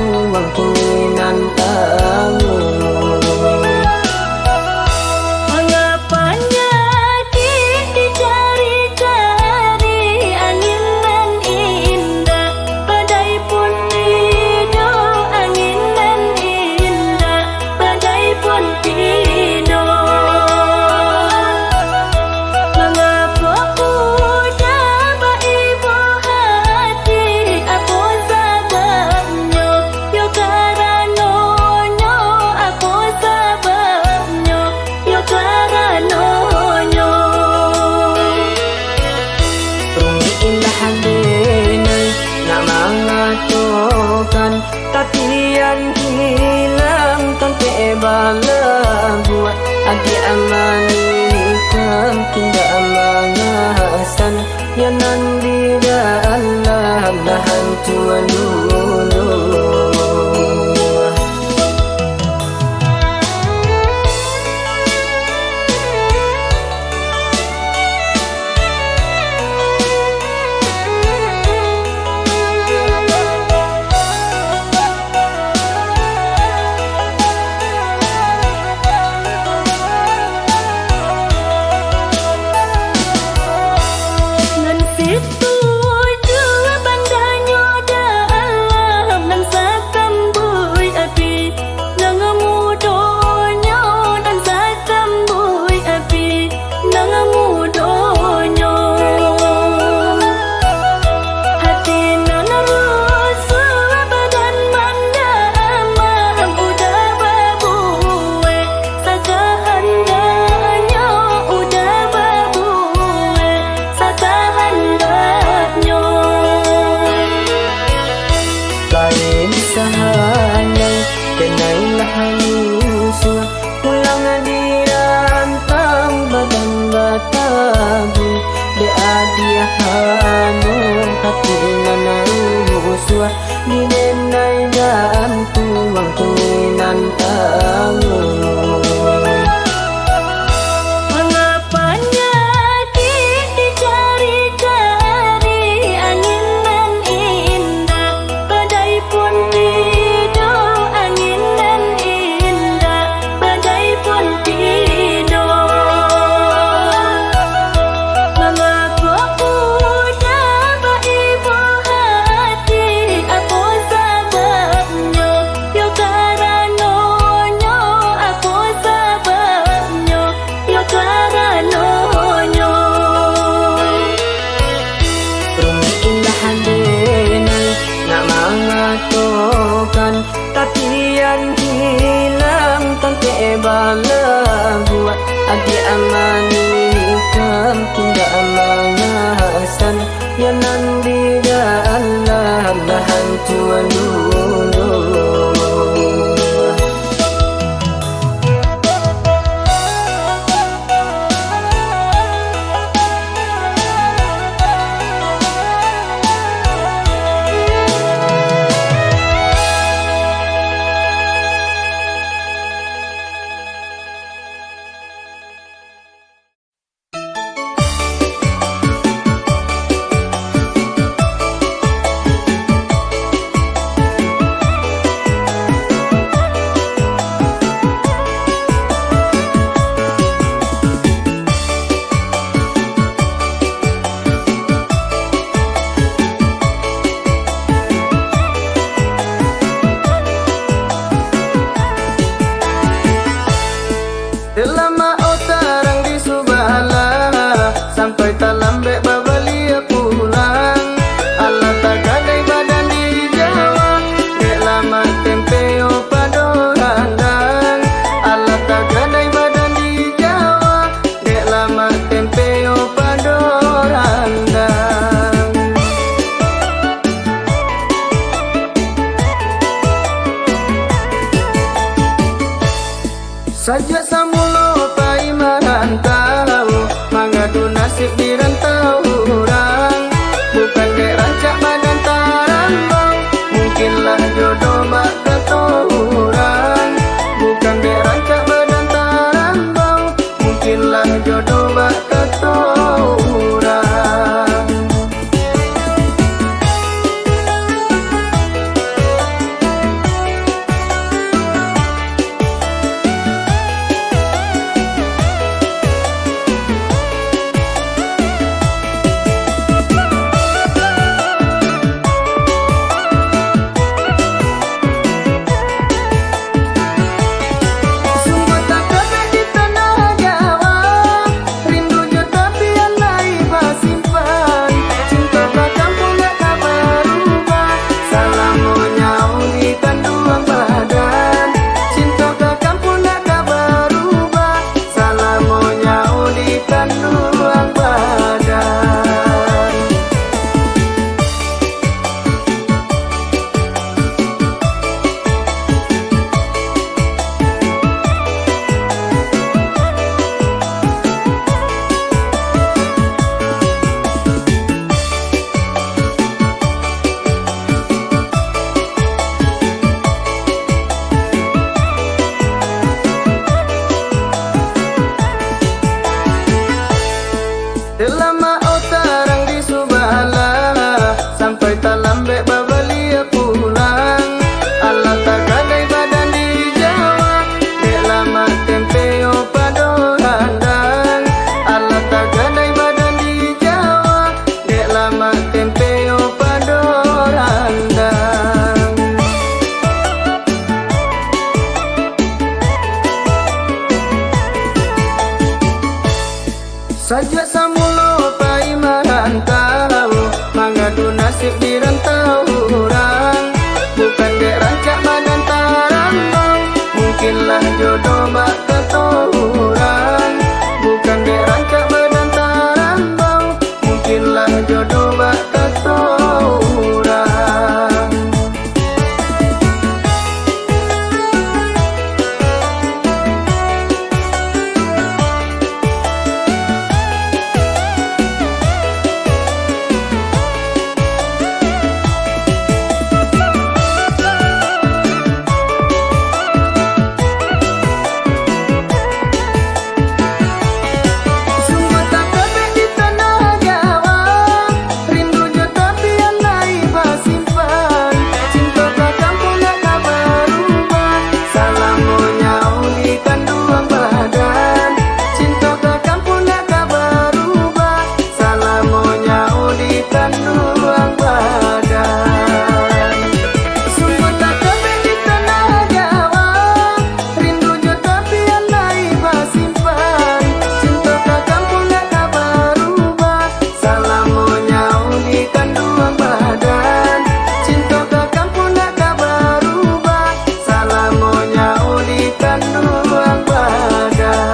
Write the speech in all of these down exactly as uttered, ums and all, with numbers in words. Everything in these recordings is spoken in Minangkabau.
Tuang kinginan tangu. Manga panyakik dicari-cari, angin nan indak, badai pun tido, angin nan indak, badai pun tido. Manga kok uda baibo hati, apo sababnyo? Yo karanonyo, apo sababnyo? Yo karanonyo. Rumik indak den ai nak mangatokan, tatian hilang tanpek balabuah. Adiak amanikan kindak mangasan, yo nan di dalam lah hancua dulu. Nan satuju bandanyo dalam, nan sakambuik api, nan mudonyo, nan sakambuik api, nan mudonyo. Hati nan rusuah, badan mandamam, uda babuek sakahandaknyo, uda babuek sakahandaknyo. Lain sahanyo, kenailah rusuah, pulang dirantang badan batabu. Dek adiak anu hati nan rusuah, di den ai jantuang kinginan tangu. Manga panyakik dicari-cari, angin nan indak, badai pun tido, angin nan indak, badai pun tido. Manga kok uda baibo hati, apo sababnyo? Yo karanonyo, apo sababnyo? Yo karanonyo. Rumik indak den ai nak mangatokan, tatian hilang tanpek balabuah. Adiak amanikan kindak mangasan, yo nan di dalam lah hancua dulu. Dek lamak tarang di subalah, sampai talambek babalia pulang. Alah tagadai badan di Jawa, dek lamak tempe yo pado randang. Alah tagadai badan di Jawa, dek lamak tempe yo pado randang. Sajak samulo pai marantau, mangadu nasib di rantau urang. Bukan dek rancak badan tarambau, mungkinlah jodoh bak kato urang. Bukan dek rancak badan tarambau, mungkinlah jodoh bak kato urang. Sajak samulo pai marantau, mangadu nasib di rantau urang. Bukan dek rancak badan tarambau, mungkinlah jodoh bak kato urang. Bukan dek rancak badan tarambau, mungkinlah jodoh bak kato urang. Sungguah tak tabik di tanah Jawa, rindu jo tapian lai basimpan. Cinto ka kampuang ndak ka barubah, salamo nyawa di kanduang badan. Cinto ka kampuang ndak ka barubah, salamo nyawa di kanduang badan. Sungguah tak tabik di tanah Jawa, rindu jo tapian lai basimpan. Cinto ka kampuang ndak ka barubah, salamo nyawa di kanduang badan. Cinto ka kampuang ndak ka barubah, salamo nyawa di kanduang badan.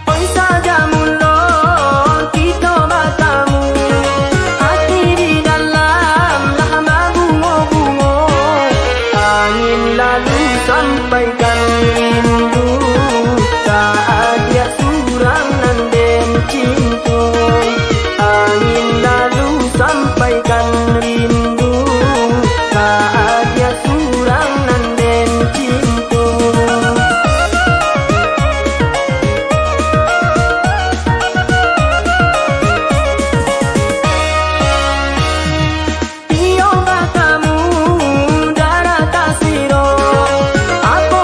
Oi, sajak mulo kito batamu, ati di dalam lah babungo-bungo. Angin lalu sampaikan rindu, ka adiak surang nan den cinto. Angin lalu sampaikan rindu, ka adiak surang nan den cinto. Iyo batamu darah tasiro, apo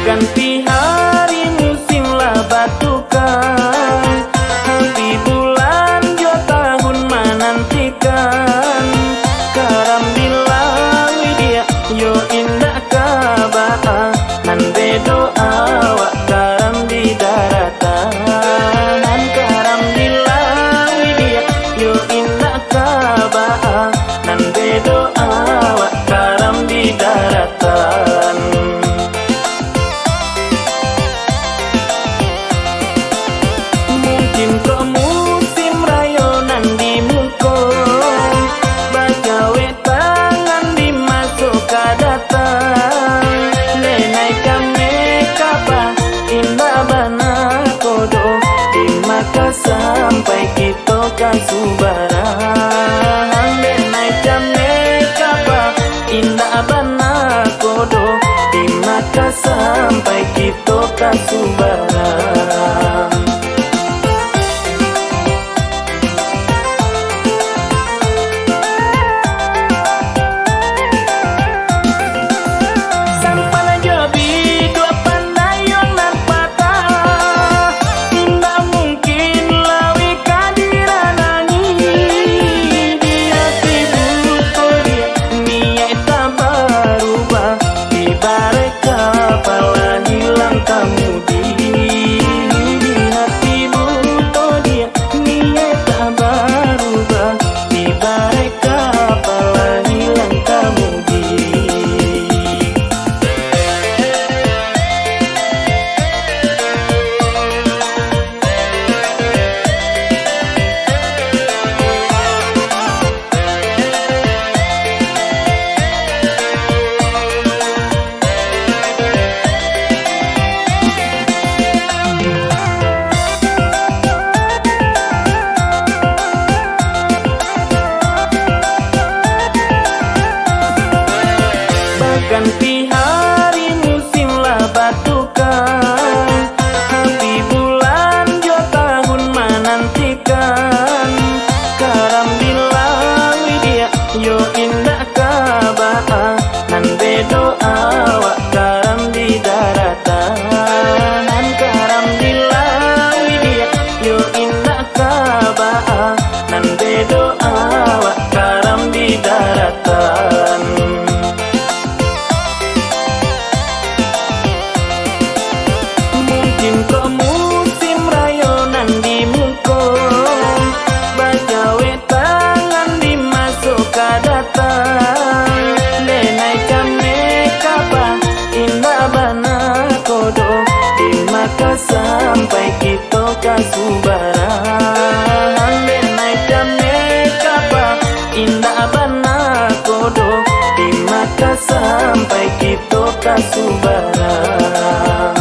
Ganti hari musim lah batukar, hari bulan jo tahun manantikan. Karambilah widiak yo indak ka baa, nan bedo awak karambi daratan. Karambilah widiak yo indak ka baa, nan bedo awak karambi daratan. Mungkin kok musim rayo nan di muko, bajawek tangan di maso ka datang. Denai kami kapa indak bana ko doh, di maka sampai kito ka subarang. Denai kami kapa indak bana ko doh, di maka sampai kito ka subarang. Sampan jo biduak pandayuang nan patah, indak mungkin lawi ka diranangi. Di hati buto dia niaik tak barubah, ibarat kapal hilang kamudi. Di hati buto dia niaik tak barubah, ibarat kapal hilang kamudi. Baganti hari musim lah batukar, hari bulan jo tahun manantikan. Karambilah widiak yo indak ka baa, nan bedo awak karambi daratan. Karambilah widiak yo indak ka baa, nan bedo awak karambi daratan. Mungkin kok musim rayo nan di muko, bajawek tangan di maso ka datang. Denai kami kapa indak bana ko doh, di maka sampai kito ka subarang. Denai kami kapa indak bana ko doh, di maka sampai kito ka subarang.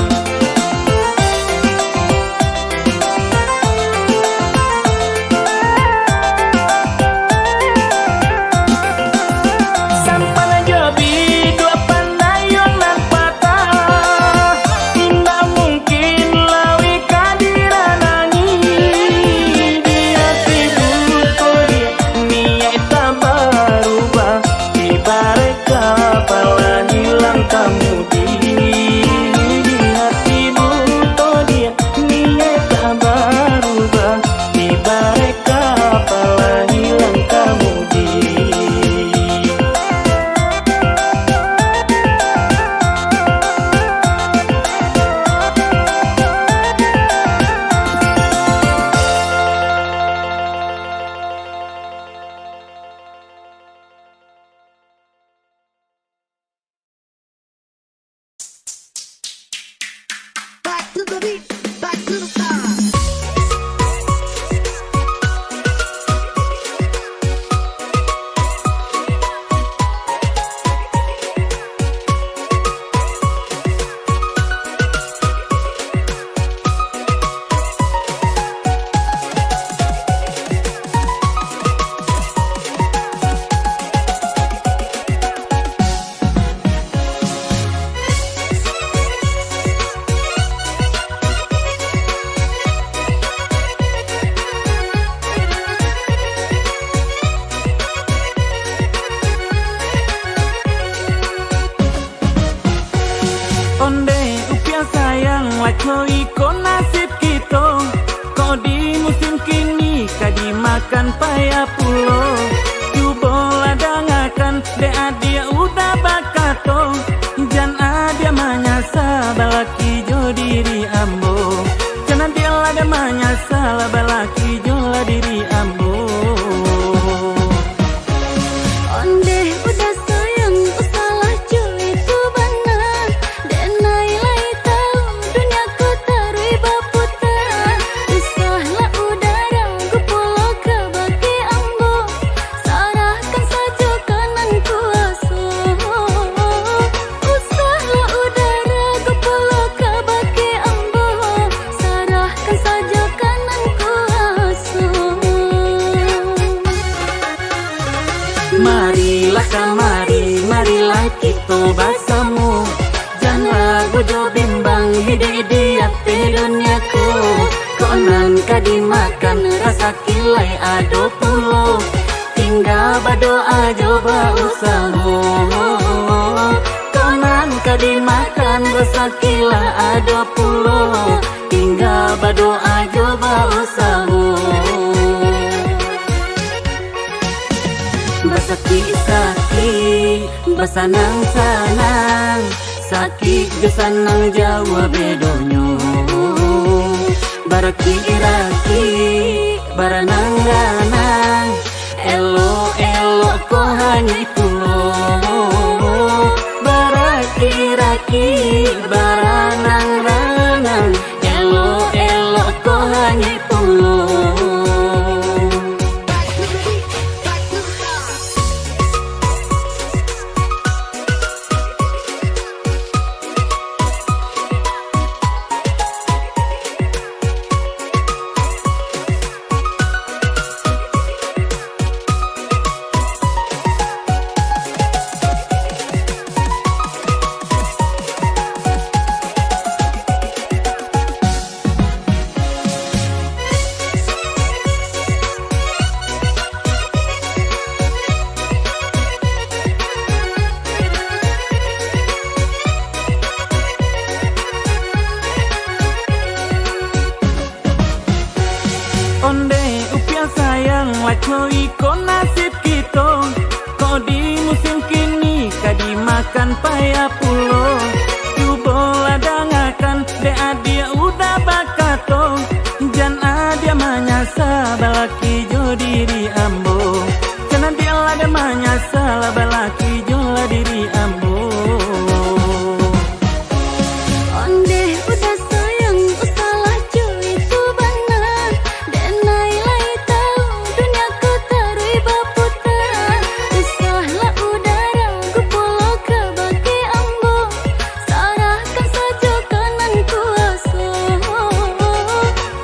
Sampan jo biduak pandayuang nan patah, indak mungkin lawi ka diranangi. Di hati buto dia niaik tak barubah, ibarat kapal hilang kamudi. Ko iko nasib kito, kok di musim kini ka dimakan payah pulo. Cubolah dangakan, dek adiak udah bakato, jan adiak manyasa balaki jo diri ambo. Jan adiak lah dek manyasa lah balaki jo lah diri ambo. Ondeh udah sayang, usahlah jo itu bana. Denai lai tahu dunia ko taruih baputa. Usahlah udah ragu pulo kabake ambo. Sarahkan sajo ka nan kuaso. Usahlah udah ragu pulo kabake ambo. Sarahkan sajo ka nan kuaso. Marilah kamari, marilah kito basamo. Jan ragu jo bimbang, hiduik di ateh dunia ko. Kok nan ka dimakan, rasaki lai ado pulo. Tingga badoa jo bausaho. Kok nan ka dimakan, rasaki lah ado pulo. Tingga badoa jo bausaho. Basakik-sakik, basanang-sanang, sakik jo sanang jauah bedonyo. Barakik-rakik, baranang-ranang, elok-elok ko hanyuik pulo. Barakik-rakik, baranang-ranang, elok-elok ko hanyuik pulo. Ondeh upiah sayang, lah co iko nasib kito. Kok di musim kini ka dimakan payah pulo. Cubolah dangakan, dek adiak udah bakato, jan adiak manyasa balaki jo diri ambo. Jan adiak lah dek manyasa lah balaki jo lah diri ambo. Ondeh udah sayang, usahlah jo itu bana. Denai lai tahu dunia ko taruih baputa. Usahlah udah ragu pulo kabake ambo. Sarahkan sajo ka nan kuaso.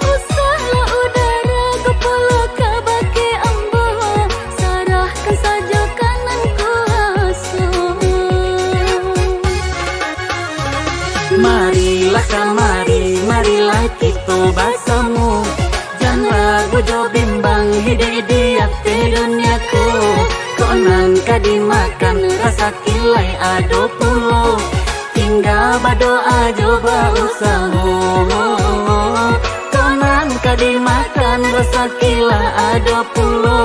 Usahlah udah ragu pulo kabake ambo. Sarahkan sajo ka nan kuaso. Marilah kamari, marilah kito basamo. Jan ragu jo bimbang, hiduik di ateh dunia ko. Kok nan ka dimakan, rasaki lai ado pulo. Tingga badoa jo bausaho. Kok nan ka dimakan, rasaki lah ado pulo.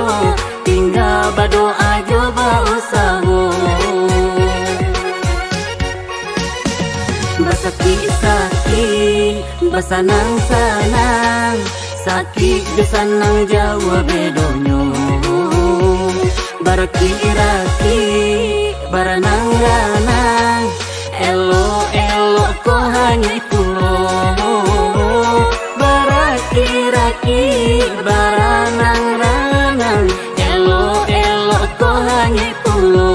Tingga badoa jo bausaho. Basakik-sakik, basanang-sanang, sakik jo sanang jauah bedonyo. Barakik-rakik, baranang-ranang, elok-elok ko hanyuik pulo. Barakik-rakik, baranang-ranang, elok-elok ko hanyuik pulo.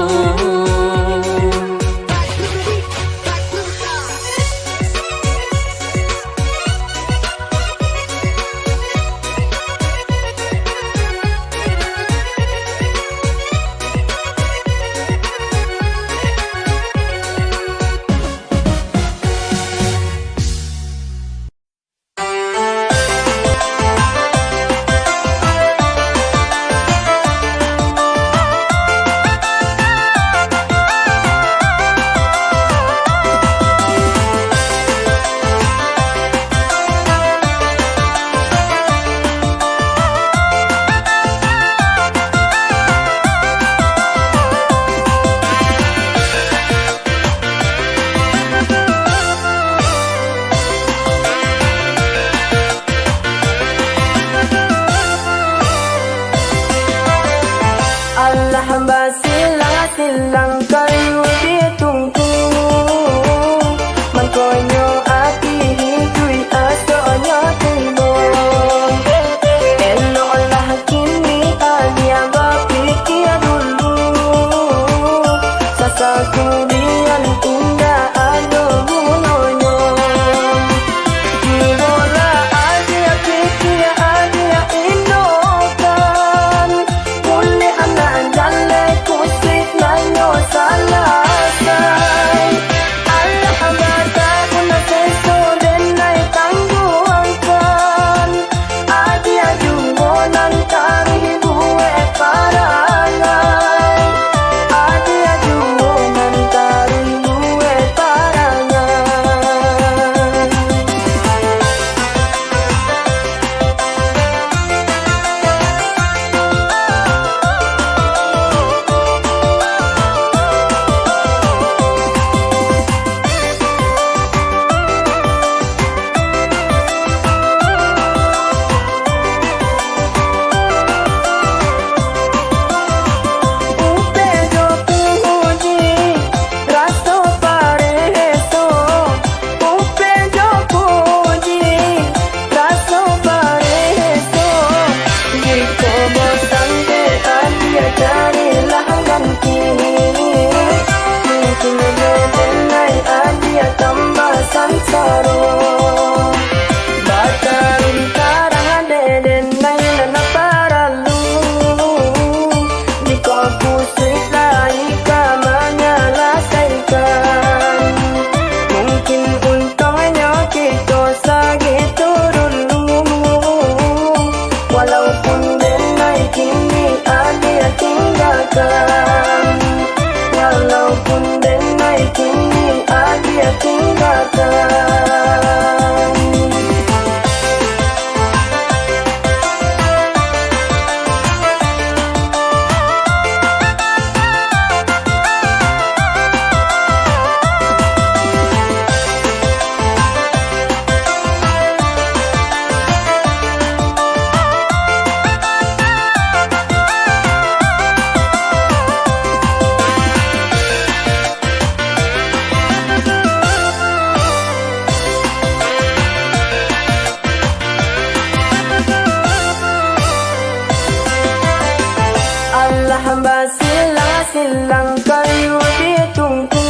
Langkah yu ditunggu,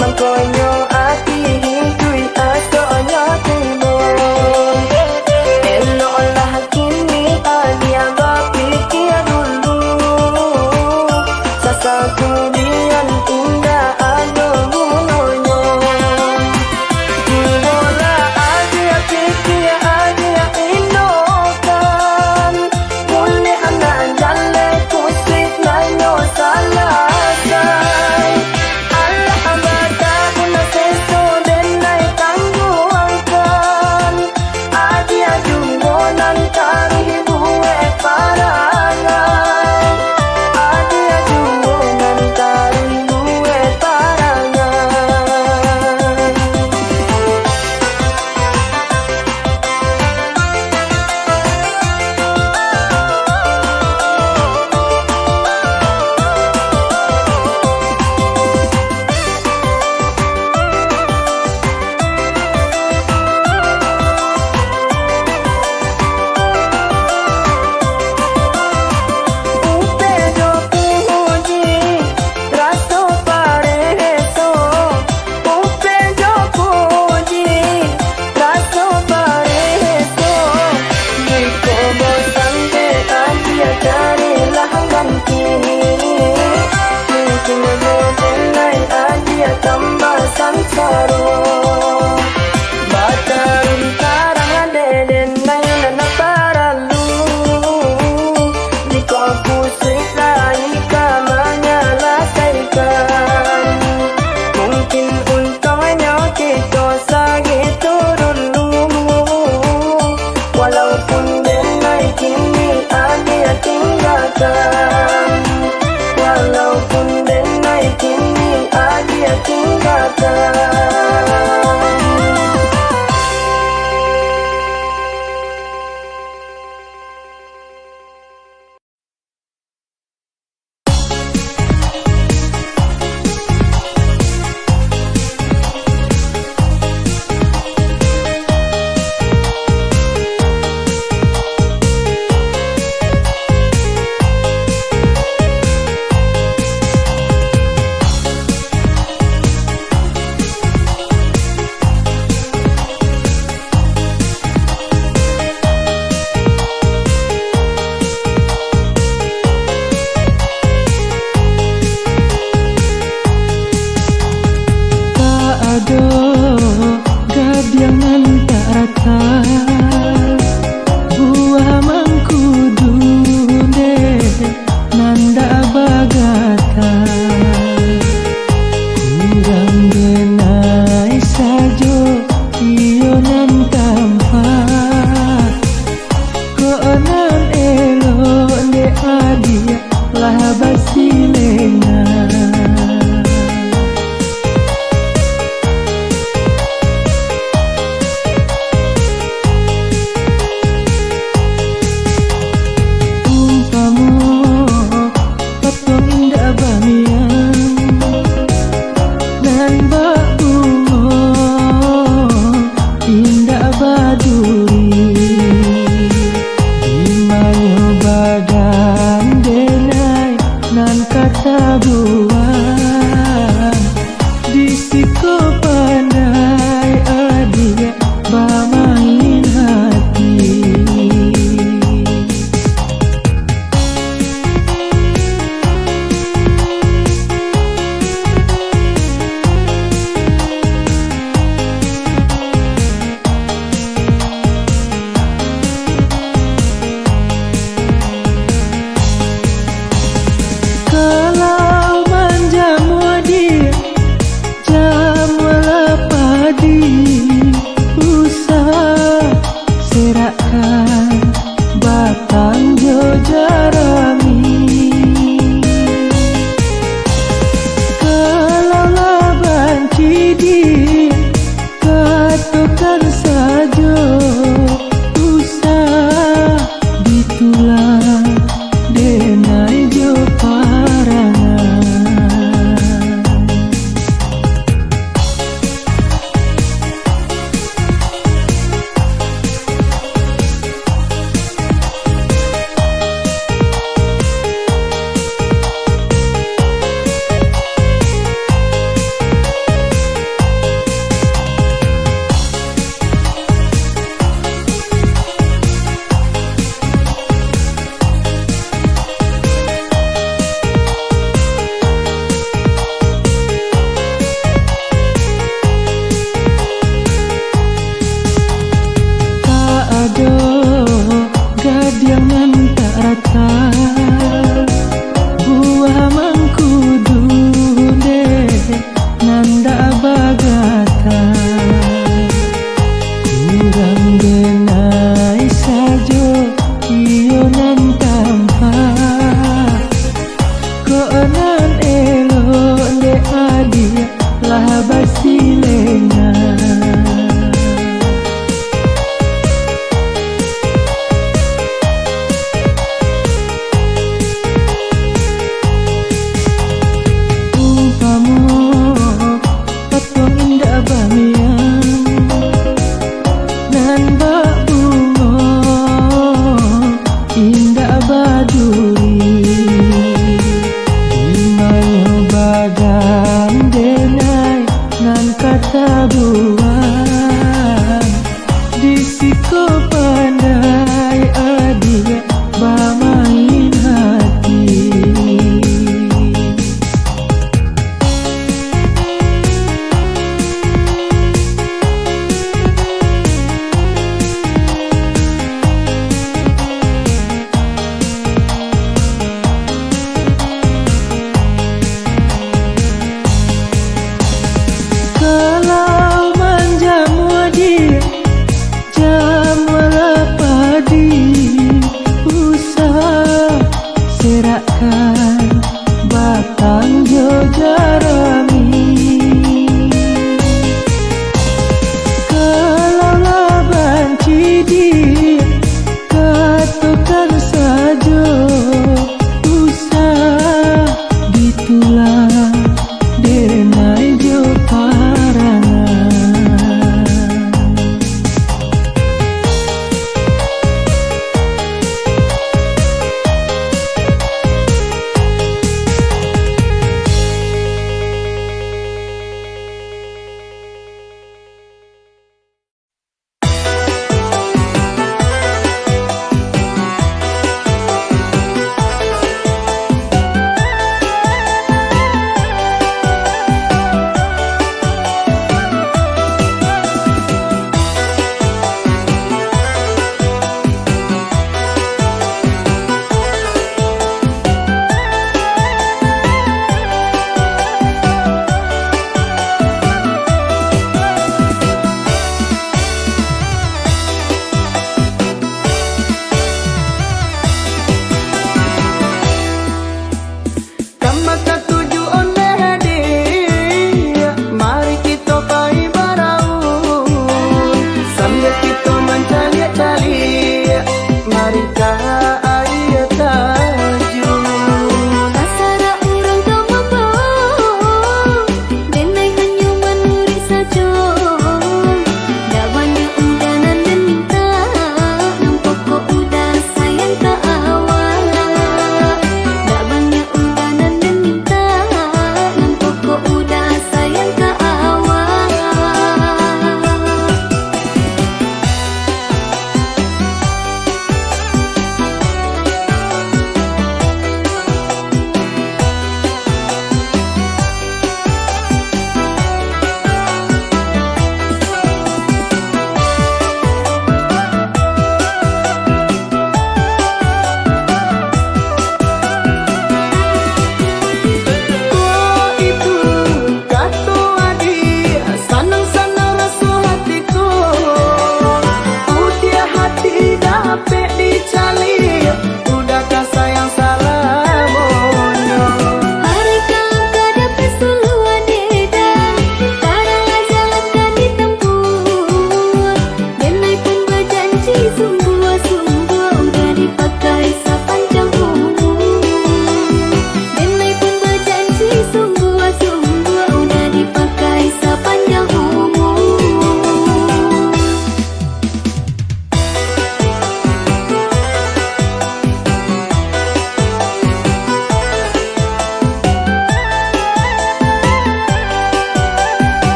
mangkonyo ati hingga asoknyo tibo. Eloklah kini adia bapikia dulu, sasakudian indak ado gunonyo. Cubolah adia pikia, adia indokan, buliah anak jaleh kusuik nanyo salah.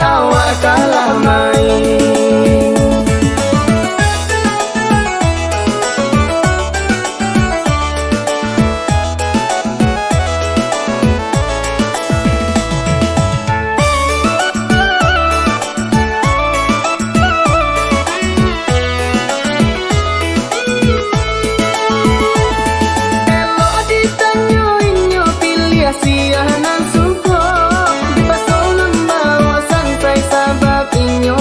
Awak kalah main. Elok ditanyo inyo piliah sia nan suko, dipaso mambawa santai sabab inyo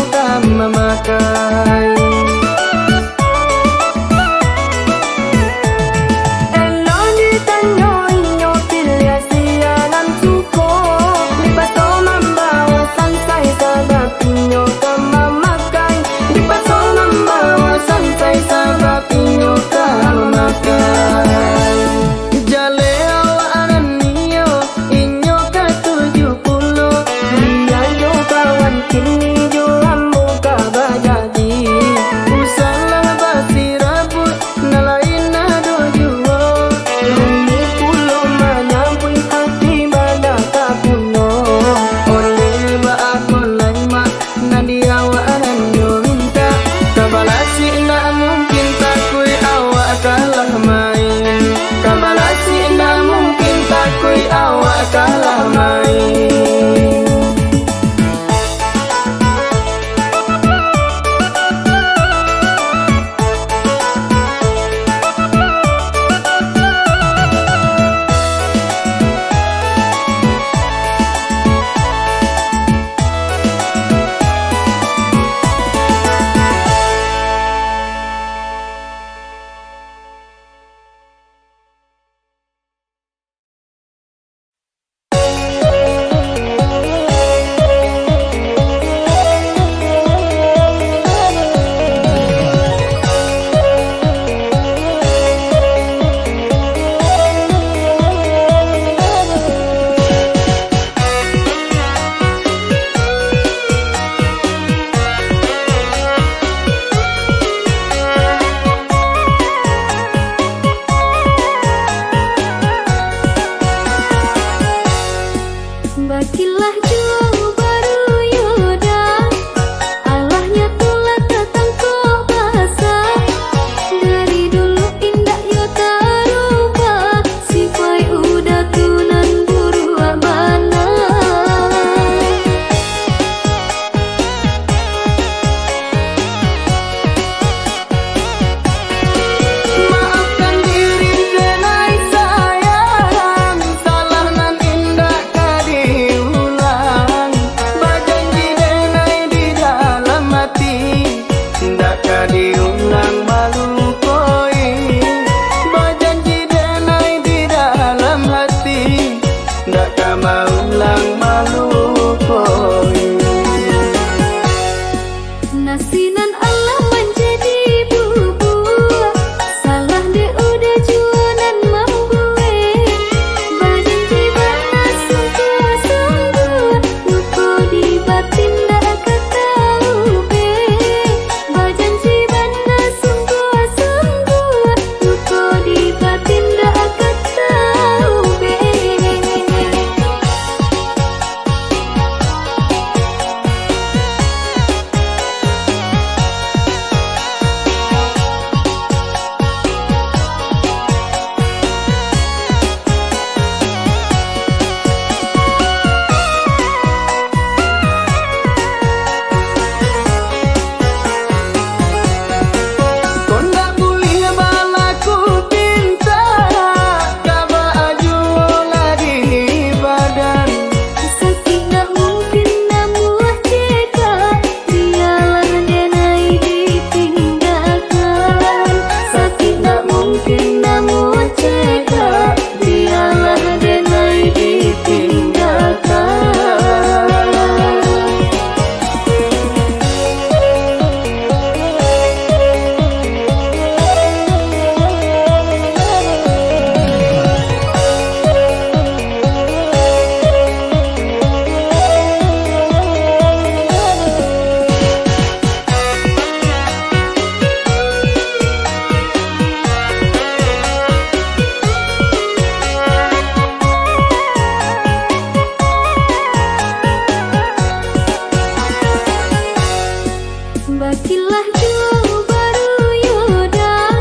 Sakilah juo baru yo dah,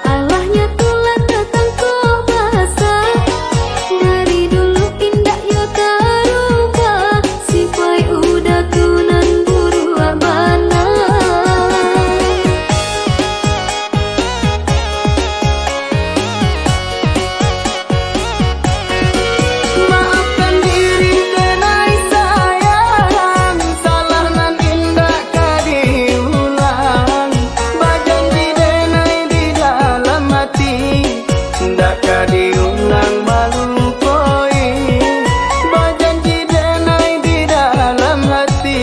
alahnyo tu lah tatangkok basah. Dari dulu indak yo tarubah, sipaik Uda tu nan buruak bana. Maafkan diri, denai sayang, salah nan indak ka diulang. Bajanji denai di dalam hati, ndak ka diulang malukoi. Bajanji denai di dalam hati,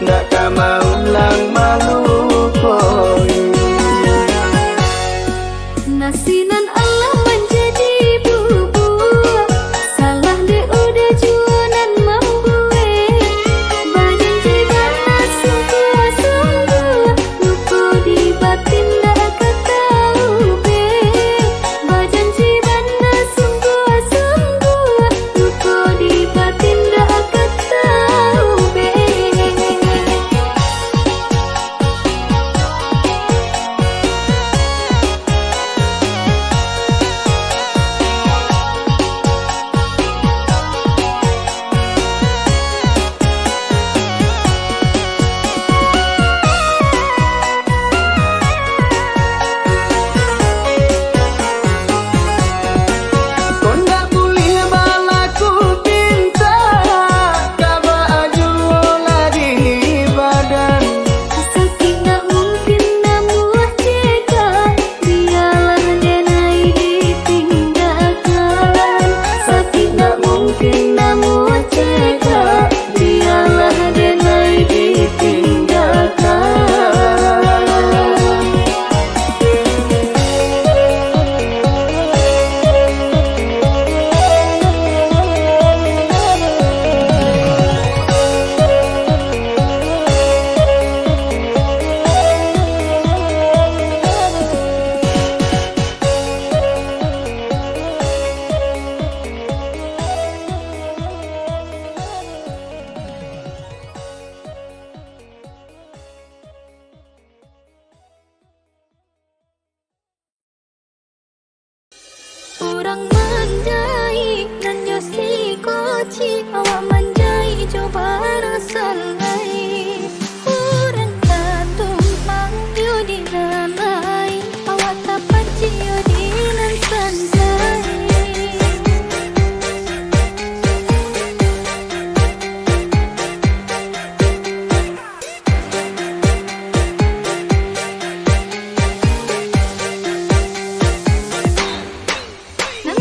ndak ka maulang malukoi. Nasi nan alah manjadi bubua, salah dek Uda juo nan mambuek. Bajanji bana sungguah-sungguah, luko di batin ndak ka taubek. Bajanji bana sungguah-sungguah, luko di batin ndak ka taubek. Ko ndak buliah balaku pintak, ka baa juo lah di badan. Sakik ndak mungkin namuah cegak, bialah denai ditinggakan. Sakik ndak mungkin namuah cegak, bialah denai ditinggakan. Urang manjaik nan jo siko cik, awak manjaik jo barang salai. Urang tatumpang yo di nan lain, awak tapacik yo di nan santai. Nan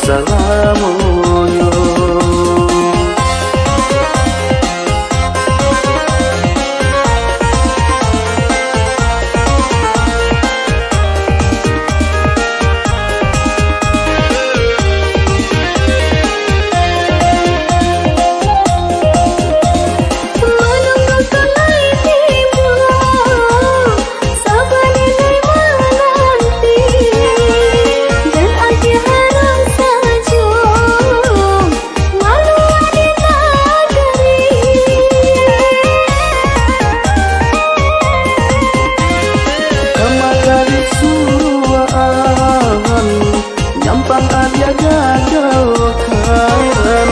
salamonyo. Manunggu kalai tibo, sabar niniak mananti, jan agiah harang sajo, maluah di nagari. Kamari suruahan, nyampang agiah gagalkan,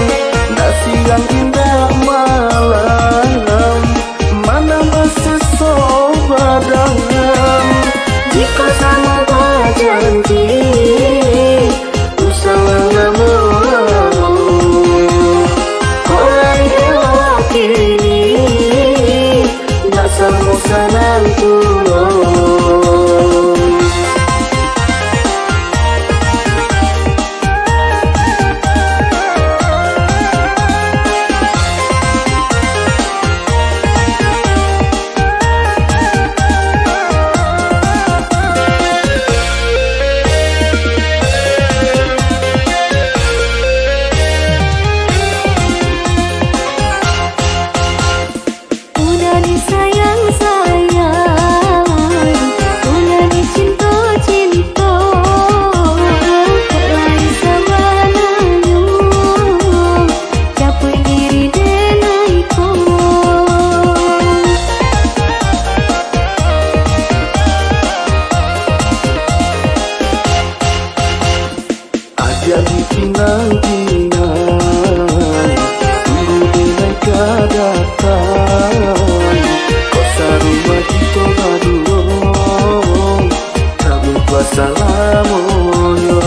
ndak siang indak malam, manambah seso badan. Jikok samo bajanji, usahlah lamo-lamo. Kok lai elok kini, ndak samo sanang pulo. Udah disayang-sayang, udah dicinto-cinto, kok lai sabananyo, capek diri den ai ko. Agiah dipinang-pinang, tunggu denai ka datang. Kok sarumah kito baduo, ka bakuah salamonyo.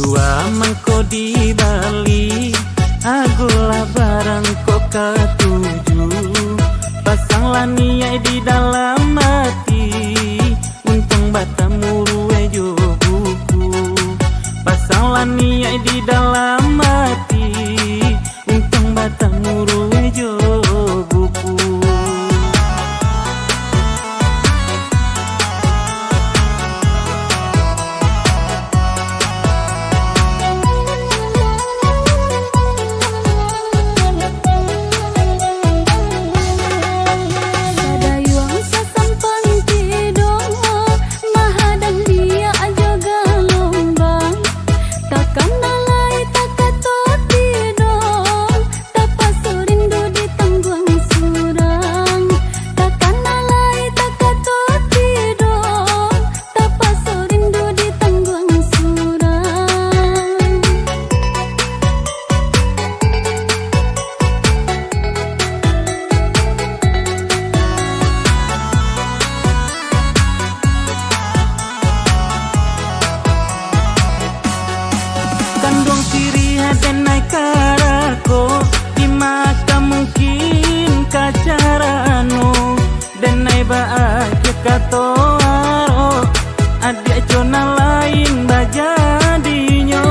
Jua mangko dibali, agolah barang kok katuju. Pasanglah niaik di dalam ati, untuang batamu ruweh jo buku. Pasanglah niaik di dalam ati, untuang batamu ruweh jo buku. Sadayuang sasampan tido, mahadang riak jo galombang. Takana lai takato tido, tapaso rindu ditangguang surang. Takana lai takato tido, tapaso rindu ditangguang surang. Kanduang siriah den ai karako, di maka mungkin ka carano, den ai baagiah kato aro, adiak jo nan lain bajadinyo.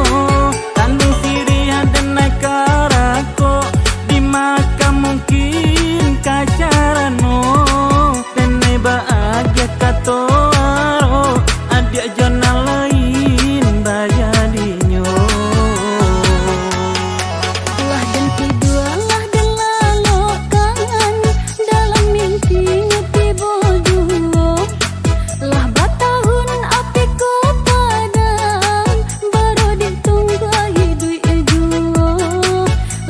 Kanduang siriah den ai karako, di maka mungkin ka carano, den ai baagiah kato aro, adiak jo nan lain bajadinyo. Lah den tidua, lah den lalokkan, dalam mimpi tibo juo. Lah batahun api ko padam, baro ditunggu iduik juo.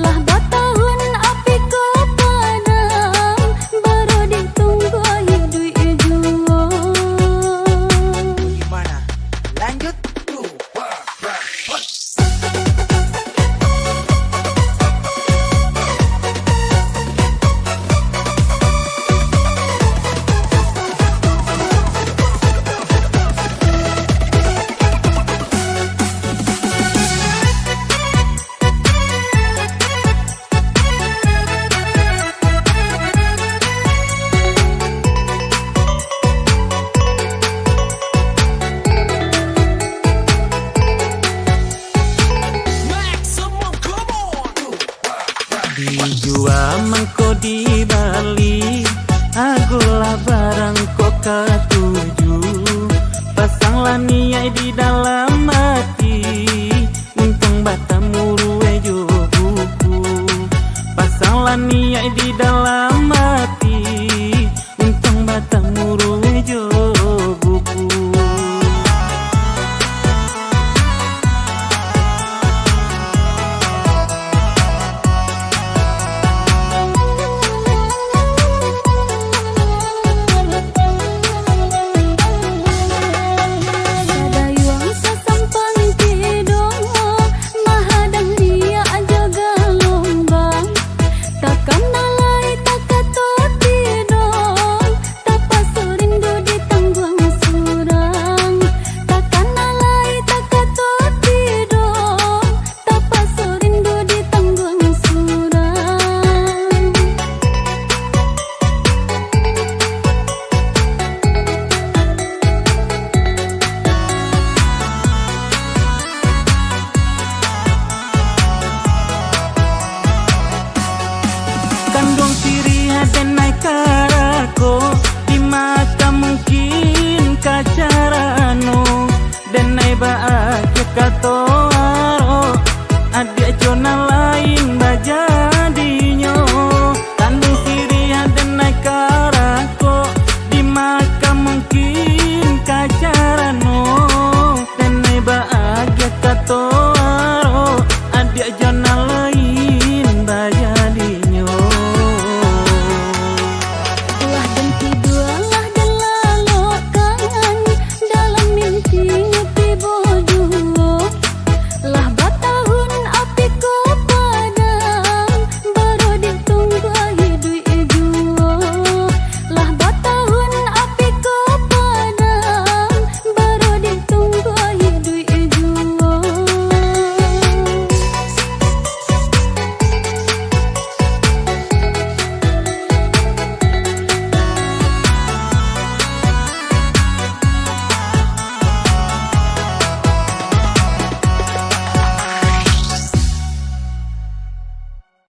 Lah batahun api ko padam, baro ditunggu iduik juo. Gimana? Lanjut? Dijua mangko dibali, agolah barang kok katuju. Pasanglah niaik di dalam ati, untuang batamu ruweh jo buku. Pasanglah niaik di dalam ati, untuang batamu ruweh jo buku. Sadayuang sasampan tido, mahadang riak jo galombang. Takana lai takato tido, tapaso rindu ditangguang surang. Takana lai takato tido, tapaso rindu ditangguang surang. Kanduang siriah den ai karako, di maka mungkin ka carano, den ai baagiah kato